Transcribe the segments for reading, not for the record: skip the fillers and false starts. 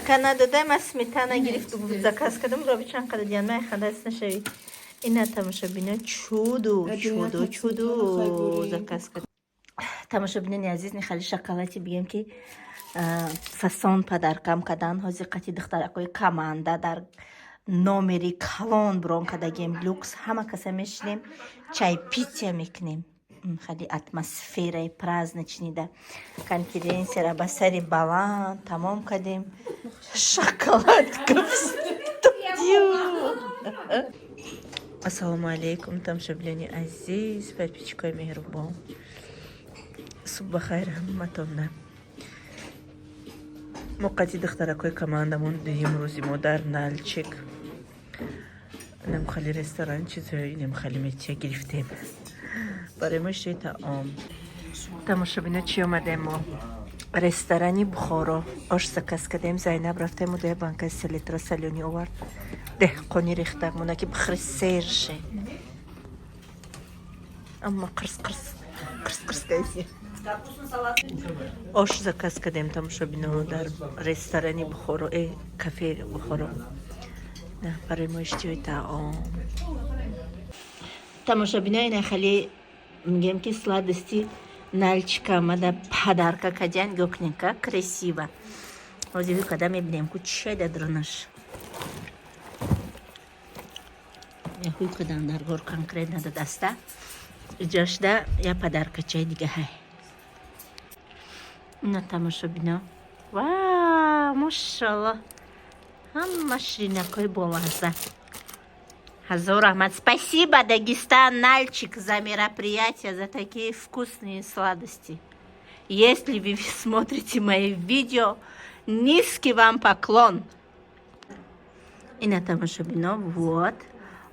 Канадада ма сметана гирифту заказ кардам, роби чанд қадар диан май хандаст нашавӣ. Ина, тамошобино, чудо, чудо, чудо заказ кардам. Тамошобинони азиз, нихали шоколади бигем, ки фасон подаркам кадан. Ҳозир қати духтаракои команда дар номери калон брон кардагем, люкс, ҳама каса мешинем, чайпития мекунем. Хеле атмосфераи праздничный да конференсияра ба сари баланд тамом кардем. Шоколадка в студию. Ассалому алейкум, тамошобинони азиз, подписчикои меҳрубон, субҳ бахайр ҳаматонна. Мо қати духтаракои командамон дуюм рӯзи мо дар Налчик, инам хали ресторан, чизҳои инам хали метия гирифтем барои мо, иштиҳои таом. Тамошобино, чӣ омадем мо? Ресторани Бухоро ош заказ кардем. Зайнаб рафтем, удая банкаи селитра солёный овард, деҳқони рехта мона, ки бихӯри, сер ше. Амма қирс қирс қирс қирс кайси. Ош заказ кардем, тамошобино, дар ресторани Бухоро, кафе Бухоро, барои мо иштиҳои таом. Тамошобино, ина хеле мегӯем, ки сладости Нальчика омада подарка кадян. Гӯкнем, как красиво. Ҳозир када мебинем, ку чия да дурунаш. Ҳуй кадан дар гор конкретно да даста иҷошда я подаркачаи дига ҳай. Ина, тамошобино, ва мошалло, ҳама ширинакҳои болазза. Ҳазор раҳмат. Спасибо, Дагестан, Нальчик, за мероприятие, за такие вкусные сладости. Если вы смотрите мои видео, низкий вам поклон. Ина, тамошобино, вот.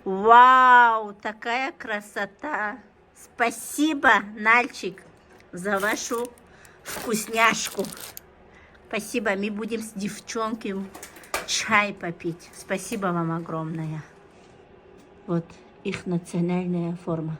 Вау, такая красота. Спасибо, Нальчик, за вашу вкусняшку. Спасибо, мы будем с девчонкой чай попить. Спасибо вам огромное. Вот их национальная форма.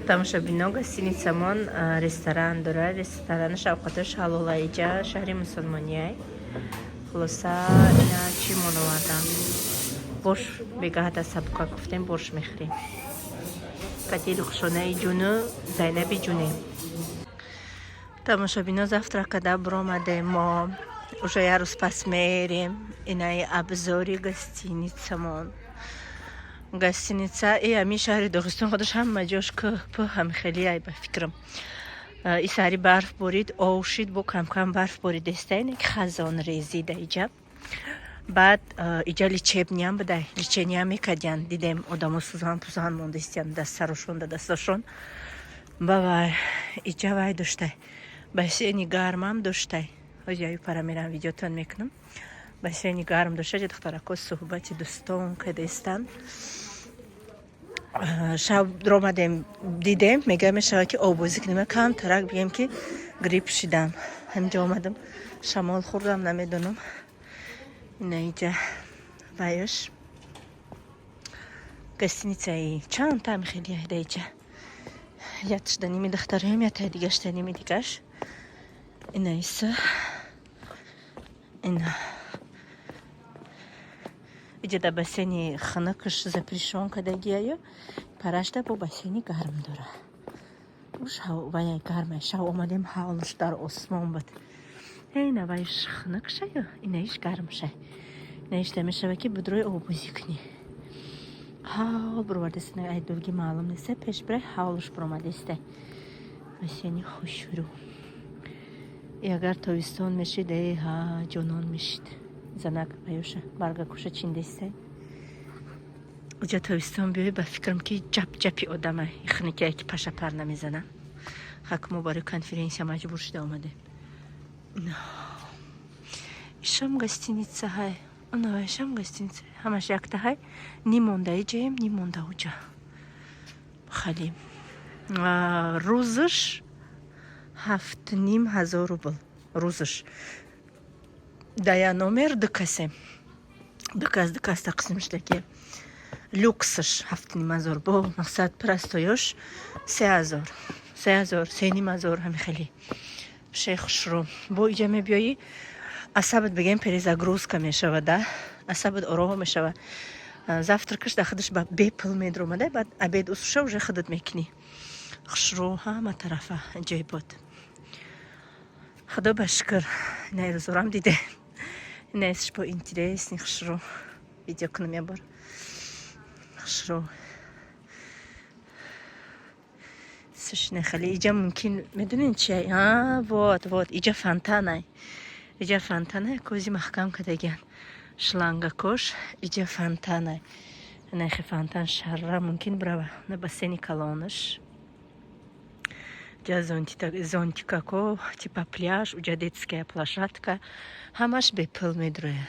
Тамошобино, гостиницамон ресторан дорад. Ресторани шавқатош ҳалола, иҷа шаҳри мусулмонияй. Хулоса, ина чӣ мон овардам? Борщ. Бегаҳата сабука гуфтем, борщ мехӯрем. Кати Рухшонаи ҷуну Зайнаби ҷуне. Тамошобино, завтрак када биромадем мо, уже як рӯз пас мерем. Инаи обзори гостиницамон. Гостиница и ҳамин шаҳри Доғистон худаш ҳама ҷош кӯҳ, ҳами хеле ай ба фикрам. И сари барф борид, ов шид, бо камкам барф боридеста, ине ки хазон резида иҷа. Баъд иҷа лечебныйам буда, лечениям мекардян. Дидем, одамо сузан пузан мондистян, даст сарошон да дастошон. Ба вай иҷа вай доштай, бассейни гармам доштай. Ҳози аю пара мерам, видеотон мекунам. Бассейни гарм дошта, духтарако суҳбати дӯстон кардастанд. Шаб ромадем, дидем, мега мешавад, ки оббозӣ кунем. Камтарак бигем, ки грипп шидам, ҳаминҷо омадам, шамол хӯрдам, намедонам. Ина иҷа ваюш гостиницаи чанд тами хеле да иҷа ятшда ними духтароем, ятаи дигашта ними дигаш. Ина иса, ина иҷа да бассейни хунукш запрещён кардагиаю, парашта бо бассейни гарм дора. Уш вая гарма. Шав омадем, ҳавлш дар осмон буд. Ина вайш хунукшаю, инаиш гармшай. Инаишта мешава, ки будрои оббозӣ кунӣ. Ҳавл буровардест, ай дурги маълум неста, пеш бирай, ҳавлш буромадеста. Бассейни хушрӯ. И агар тобистон мешид, э ҳа, ҷонон мешид. Занак аюша баргакуша чиндестай. Иҷа тобистон биёй, ба фикрам, ки ҷап-ҷапи одама ихникия, ки пашапар намезанам. Хак мо барои конференсия маҷбур шуда омадем. Ишам гостиница ҳай, ишам гостиница, ҳамаш якта ҳай. Ним монда иҷаем, ним монда уҷа. Хали рӯзш 7500 рубл рӯзш дая номер. Ду касем, ду кас, ду кас тақсим шуда, ки люксш 7500, бо мақсад простой ёш 3000, 3000, 3500. Ҳами хеле шей хушрӯ. Бо иҷа мебиёӣ, асабат, бигем, перезагрузка мешавад, да, асабат ороҳо мешавад. Завтрак аш да худаш ба бепул медромада, баъд обед усуша уже худат мекунӣ. Хушрӯ, ҳама тарафа ҷой буд. Худо ба шукр, инаи рӯзорам диде, инаисш бо интересный, хушрӯ. Видео кунам я бор. Хушрӯ сушне хеле. Иҷа мумкин медонед чи? А вот, вот иҷа фонтанай, иҷа фонтанай, кози маҳкам кардагиан шлангакош. Иҷа фонтанай, нахи фонтан шарра мумкин бирава на бассейни калонаш. Ҷа зонтикако, типа пляж, уҷа детская площадка, ҳамаш бепул медроя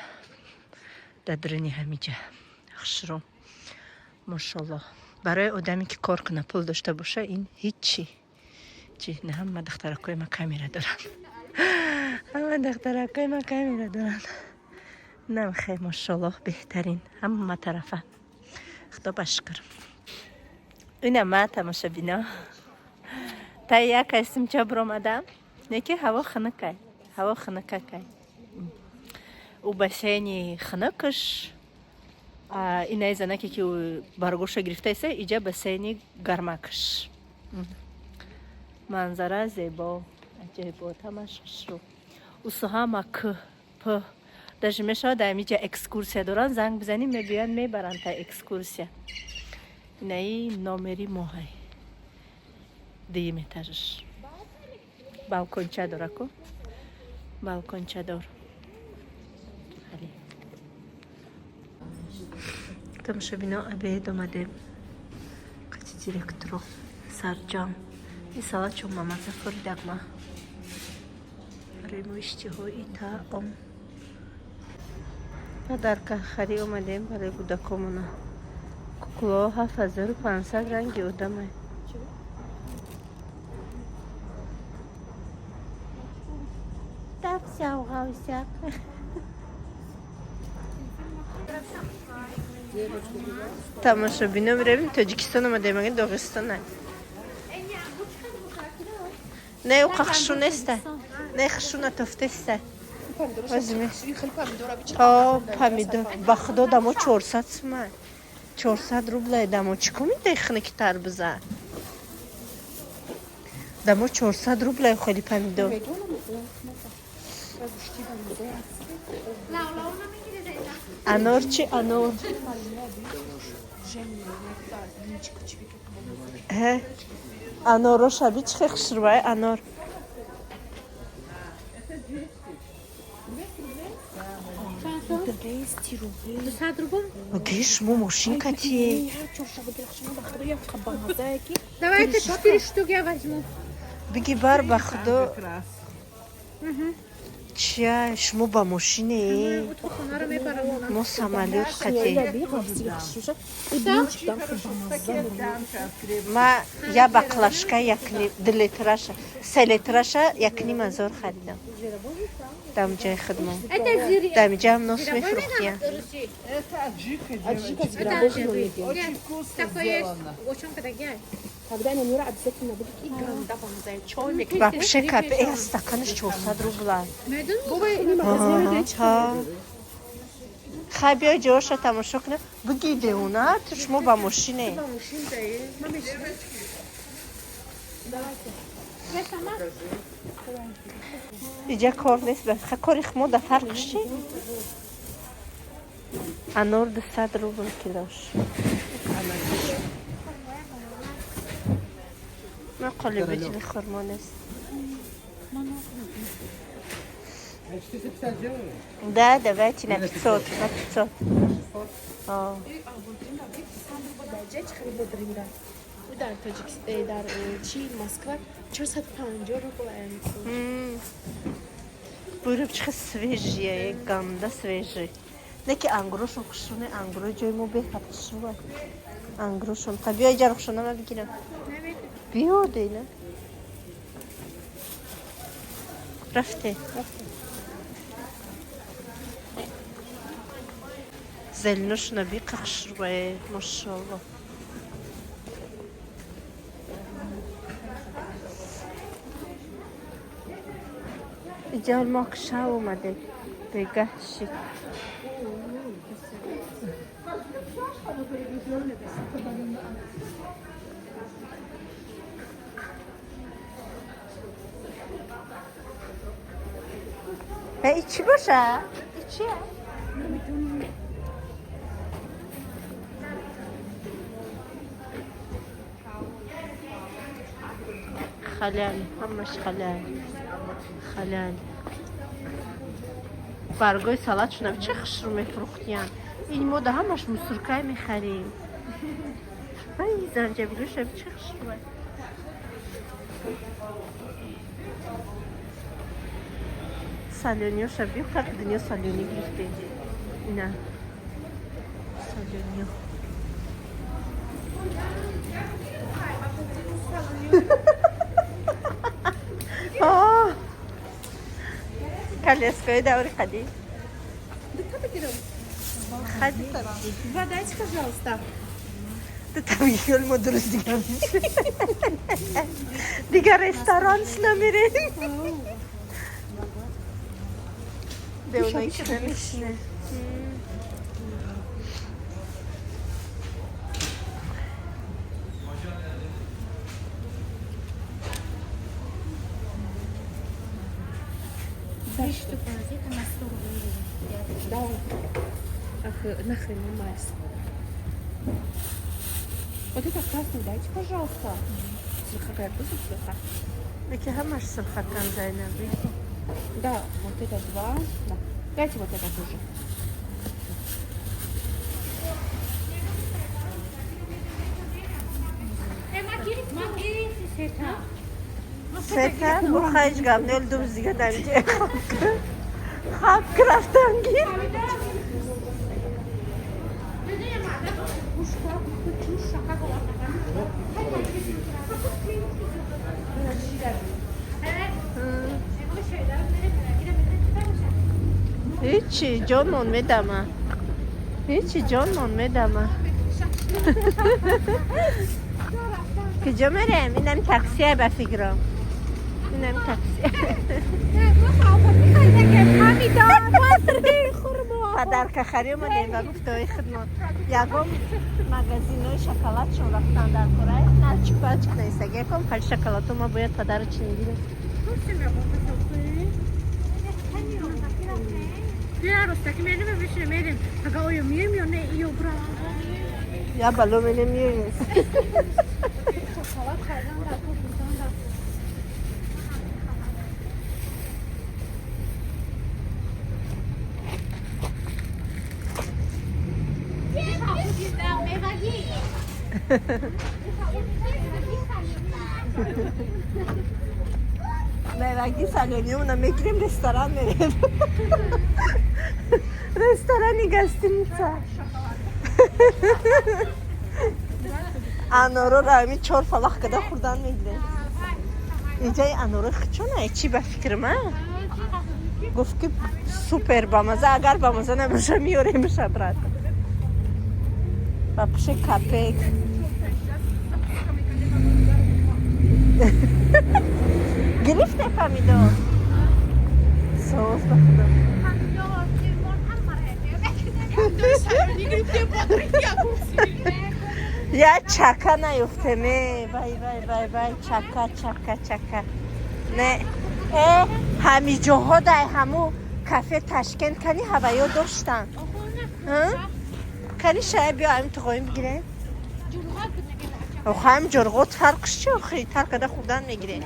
дар даруни ҳамиҷа. Хушрӯ, мошоллоҳ. Барои одаме, ки кор куна, пул дошта боша, ин ҳичи чи на. Ҳама духтаракои ма камера доранд, ҳама духтаракои ма камера доранд. Намхе, мошоллоҳ, беҳтарин ҳама тарафа. Худо ба шукр. Ина ма, тамошобино, та як айсимча биромадам, неки ҳаво хунукай, ҳаво хунукакай. У бассейни хунукаш инаи занаке, ки баргоша гирифтаиса, иҷа бассейни гармакаш. Манзара зебо, аҷоибот, ҳамаш хушрӯ. Усу ҳама к п даже мешавад. Дар ҳамиҷа экскурсия доранд, занг бизанӣ, мебиёянд, мебаранд та экскурсия. Инаи номери моҳай, дуюм этажаш, балконча дораку, балконча дор. Хеле, тамошобино, обед омадем қати директоро сарҷам. Ин салат чун мамаза хӯридагма, барои мо иштиҳои таом. Подарка хари омадем барои кӯдакомона. Кукло 7500, ранги одамай. Тавсяв-гавсяк. Тамошобино, меравим, Тоҷикистон омадем, аги Доғистона. Не, уқа хушу неста, не, хушу натофтеста. Помидор, ба худо, дамо 400 сума, 400 рублай дамо. Чӣ ко медаи хунуки тарбуза? Дамо 400 рублай хели помидор. Анор чи, анор? Аноро шаби чӣ хел хушрӯай анор. Геш, мо мошин катие. Давайте четыре штуки я возьму. Биги бар, ба худо. Чия, шумо ба мошине? Мо самолёт кате. Ма я баклажка якним, 2 литраша, 3 литраша 1500 харидам. Дам ҷои хидмат. Дам ҷам нос мефурӯхтия. Это Нет, такое есть. Очень дорогая. Когда номера обязательно будут и гранда вам за чой. Вообще кап, стаканаш 400 рубла. Хай, биёй ҷоша тамошо кунем. Буги деуна, ту шумо ба мошине. Я сама. Иҷа кор нест, ха, кори мо да фарқш чи? Анор 200 рубл килош. Ма қолибитили хурмо нест. Да, давайте на 500, на 500. кор. Дар Тоҷикистон, дар чи Москва 450 рубл. Буйраб чиха свежие, ганда свежий. Не ки ангурошон хушрӯне, ангурои ҷои мо беҳад хушрӯа. Ангурошон. Ха биё иҷа рухшонама бигирам. Биё дейна. Рафте. Зеленошона биқа хушрӯе, машолло. Иҷа мо шав омадем. Бегаҳ шид. Чӣ боша? Чия? Халал, ҳамаш халал. Халал. Баргои салат шунав чӣ хушрӯ мефурӯхтиян. Ин мо да ҳамаш мусуркай мехарем. Ай занҷабилушав чӣ хушрӯ. Салёниёша биё, как дунё салёни гирифтем. Ина. Салёниё. Коляскаи даври қадим. Два дайте, пожалуйста. Дута бигирам, мо дуруст дигар. Дигар ресторан намерем. Деуна ки намешине. Три штуки это на 100 рублей. Да. Ах, нахрен мать. Вот это красный дайте, пожалуйста. Сырхакая, пусть сырха. Яки ҳамаш сирхакан Зайнаб. Да, вот это два. Да. Дайте вот это тоже. Сета, мо хайш гап нел дум зига дамҷе. Хаб рафтан гир. Ҳечи ҷонмон медама. Ҳечи ҷонмон медама. Куҷо мерем? Инам таксия ба фикрам. Инам таксия. Падарка хари омадем ба гуфтаҳои худмон. Ягон магазинҳои шоколадшон рафтан дар кора. Нарчик-пачик наистаг. Ягон хали шоколадҳо ма бояд падару чӣ мегирем. Я бало менем миёем. Мевагӣ салониёмона мегирем, ресторан мерем. Ресторани гостиница. Анороро ҳами чор фалақ када хӯрдан мегирем. Иҷаи аноро хичона чӣ ба фикрама? Гуфт ки супер бамаза, агар бамаза набоша меёремша брат. Ба пуши капек. Гирифте помидор? Соус ба худо. Я чака наёфтеме. Вай вай вай вай чака чака чака. Не. Ҳамиҷоҳо дай ҳаму кафе Ташкент кани ҳаваё доштан. Кани шая биё ҳамин туғоим бигирем. Охо ҳамин ҷорғот фарқш чи охи тар када хӯрдан мегирем.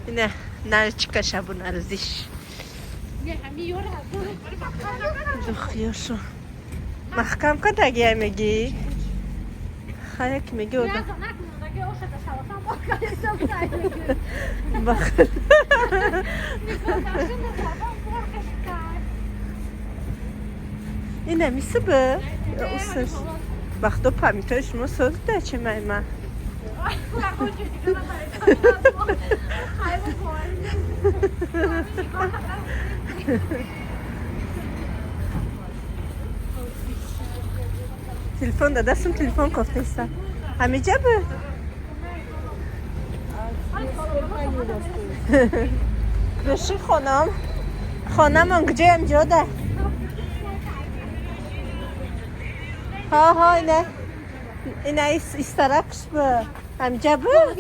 Ина нарчика шабу нарӯзиш. Духёшо маҳкам кардагия мегӣ, хая ки мегӣ одам. Бахр. Ина мисибы усаш бахто памятои шумо созда чемайма. Телефон да дастам, телефон кофтеста ҳамиҷа буд. Беши хонам, хонамон куҷоям ҷода? Ҳа, ҳа, ина, ина истаракш бу ҳамиҷа буд.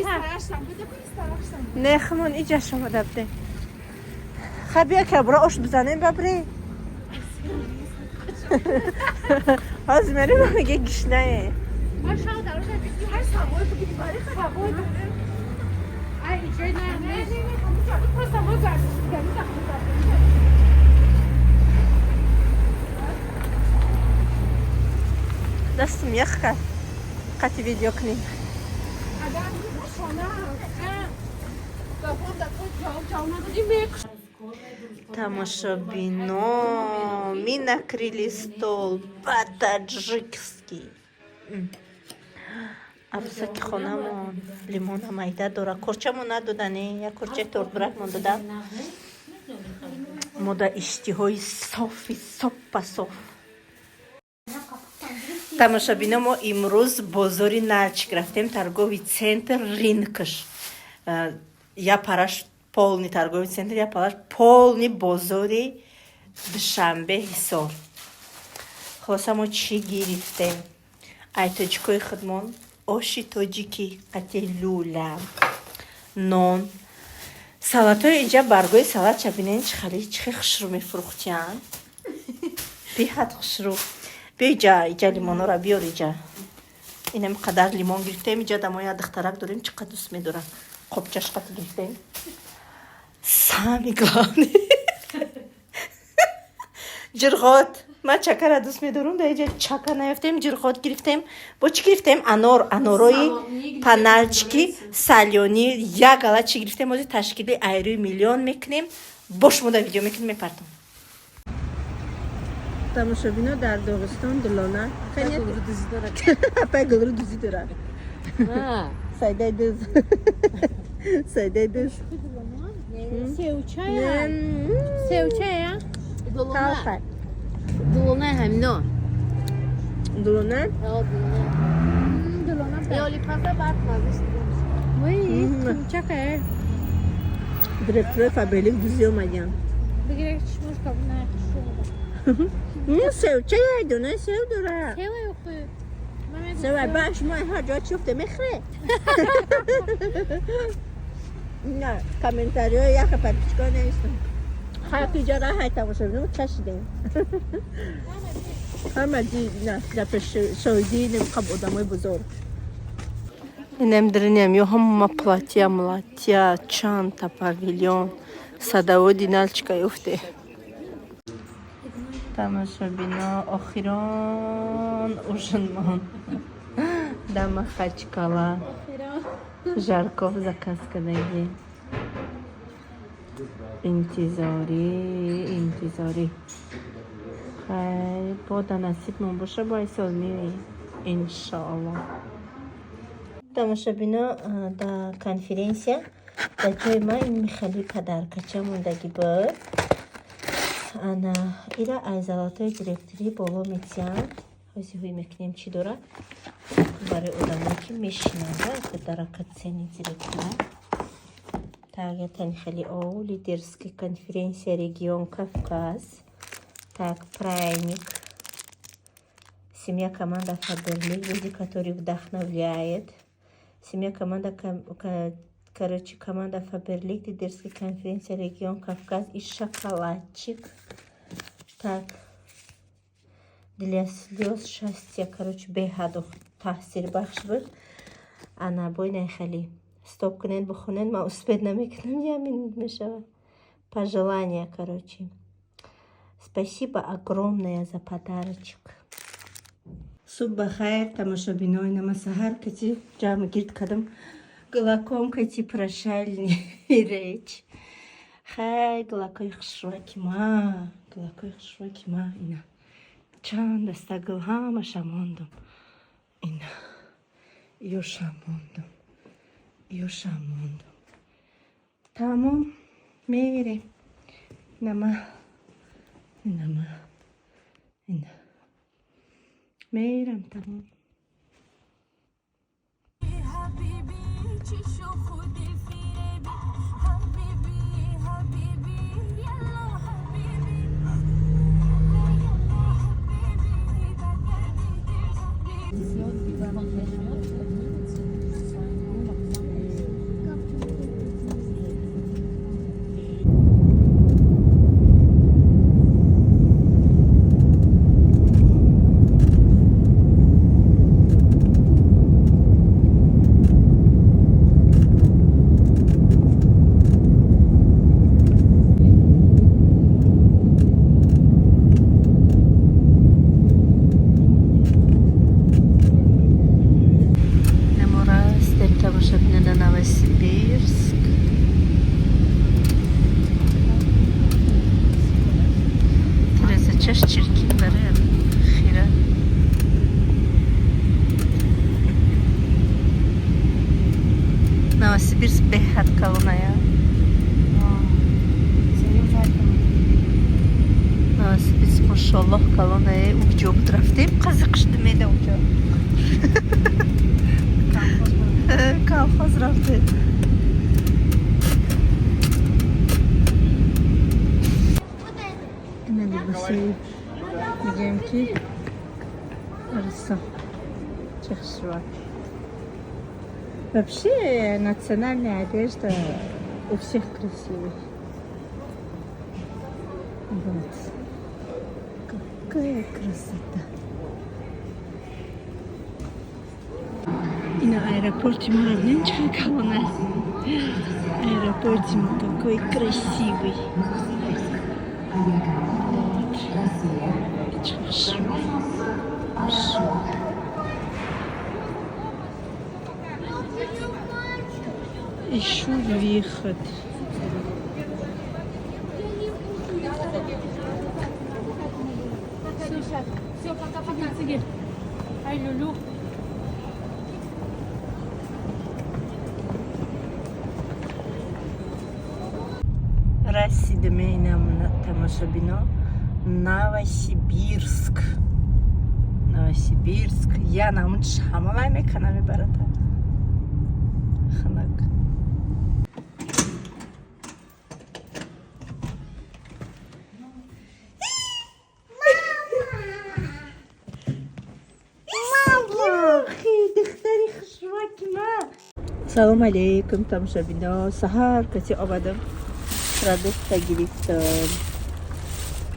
Не, хумон иҷаш омада будем. Ха, бия ка бура ош бизанем, бабре. Ҳозир мерем, меге гишнае. Дастам ях кард, қати видео кунем. Тамошобино, мы накрыли стол по-таджикски. Арӯсаки хонамон лимона майда дора, корчамо надодане, як корчаи тортбуракмон додам. Мо да иштиҳои софи соппа соф. Тамошобино, мо имрӯз бозори Налчик рафтем, торговый центр Рынкаш. Я параш полный торговый центр, я параш полный бозори Душанбе, Ҳисор. Хулоса, мо чӣ гирифтем? Ай тоҷикои худмон оши тоҷикӣ қати лӯла, нон, салатҳои. Инҷа баргои салат чабинен, чӣ хали, чӣ хел хушрӯ мефурӯхтиянд, беҳад хушрӯ. Биё иҷа, иҷа лимонора биёр иҷа. Инам қадар лимон гирифтем. Иҷа дамо як духтарак дорем, чӣ қад дӯст медорам, қопчаш қати гирифтем. Самый главный ҷирғот. Ман чакара дӯст медорам, дар иҷа чака наёфтем, ҷирғот гирифтем. Бо чӣ гирифтем? Анор, анорои паналчики салёни, як гала чӣ гирифтем. Ози ташкили айрӯи миллион мекунем, бо шумо дар видео мекунем, мепартом. Тамошобино, дар Доғистон дулона апай гулру дузӣ дорад. Сайдай дуз, сайдай дуз. Севчая. Севчая. Талха. Дулона ҳамино. Дулона. Дулона. Ёли паза баъд мазиш. Вой, чакай. Директори Фаберлик дузӣ омадиян. Бигирек чишмош кабуна хушу. Севчая, дона сев дора. Сева ёху. Севай ба шумо ҳар ҷо чӣ ёфте мехӯре. На комментариҳо яха подписчикҳо навистам. Ҳар ҷо раҳай, тамошобино, чашидем. Ҳама ди на дар пеш шоҳидии немқаб одамои бузург. Инам дириням ё ҳама платья, млатья, чандта павильон садоводи Налчика ёфте. Тамошобино, охирон ужинмон да Махачкала жарков заказ кардагӣ. Интизорӣ, интизорӣ. Хай, бода насибмон боша, бо ай сол меоем, иншоалло. Тамошобино, да конференсия дар ҷои ман ин михали подаркача мондагӣ буд. Ана ира аз золотои директорӣ боло метиҳанд. Ҳози ҳуй мекунем, чӣ дорад барои одамое ки мешинанд даракатсени директора. Так, ятани хеле о лидерская конференция регион Кавказ. Так, пряник, семья команда Фаберлик, люди, которые вдохновляет, семья команда, короче, команда Фаберлик, лидерская конференция регион Кавказ и шоколадчик. Так, для слез счастья, короче, беҳаду таъсирбахш буд. Ана бойнай хеле стоп кунед, бихонед, ман успеть намекунам, я минут мешавад. Пожелания, короче. Спасибо огромное за подарочек. Субҳ бахайр, тамошобинои. Нама саҳар кати ҷамъ гирд кардам. Гулаком кати прощальный речь. Хай, гулакои хушрӯаки ма, гулакои хушрӯаки ма, ина. Чанд даста гул ҳамаша мондум. Ина. Ёшам мондум. Ёшам мондум. Тамом, мерем. Нама. Инама. Ина. Мерам, тамом. حبيبي چشو خودی فریبی حبیبی حبیبی یلا حبیبی یلا حبیبی برگردی حبیبی. Намо растем, тамошобино, до Новосибирск. Тирезачаш чиркин барои хира. Новосибирск беҳад калоная. Новосибирск мошоллоҳ калонае. Уҷо буд рафтем, қазиқ шуд меда уҷо. Колхоз рафтем. Ина либоси мегӯем ки арса чӣ хушрӯа. Вообще национальная одежда у всех красивая. Вот. Какая красота. Ина аэропорти моро бинем, чӣ калон аст. Аэропорти мо какой красивый. Вот. Чӣ хушрӯ. Хушрӯ. Ищу выход. Все, пока-пока, Цигель. Ай, Люлю. Расидем инам, тамошобино, Новосибирск. Новосибирск. Я намун ҳамавай мекана мебарата. Ханак. Охи, духтари хушрӯаки ма. Салом алейкум, тамошобино. Саҳар кати омадам. Продукта гирифтам.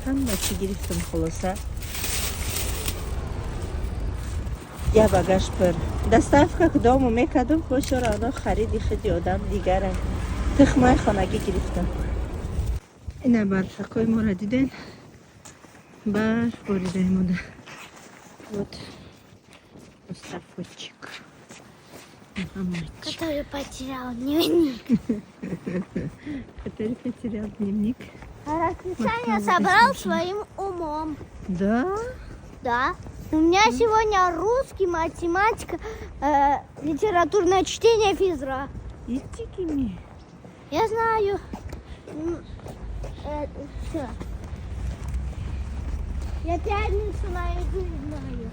Ҳама чӣ гирифтам, хулоса. Я багаж пур. Доставка к дому мекардам, бошора оно хариди худи одам дигарам. Тухмаи хонагӣ гирифтам. Ина барфакҳои моро диден? Барф боридаи мода. Вот Мустафочек. Мухаммадчик. Который потерял дневник. Который потерял дневник. А расписание собрал своим умом. Да? Да. У меня сегодня русский, математика, литературное чтение, физра. Идти. Я знаю. Всё. Я пятницу наизусть знаю.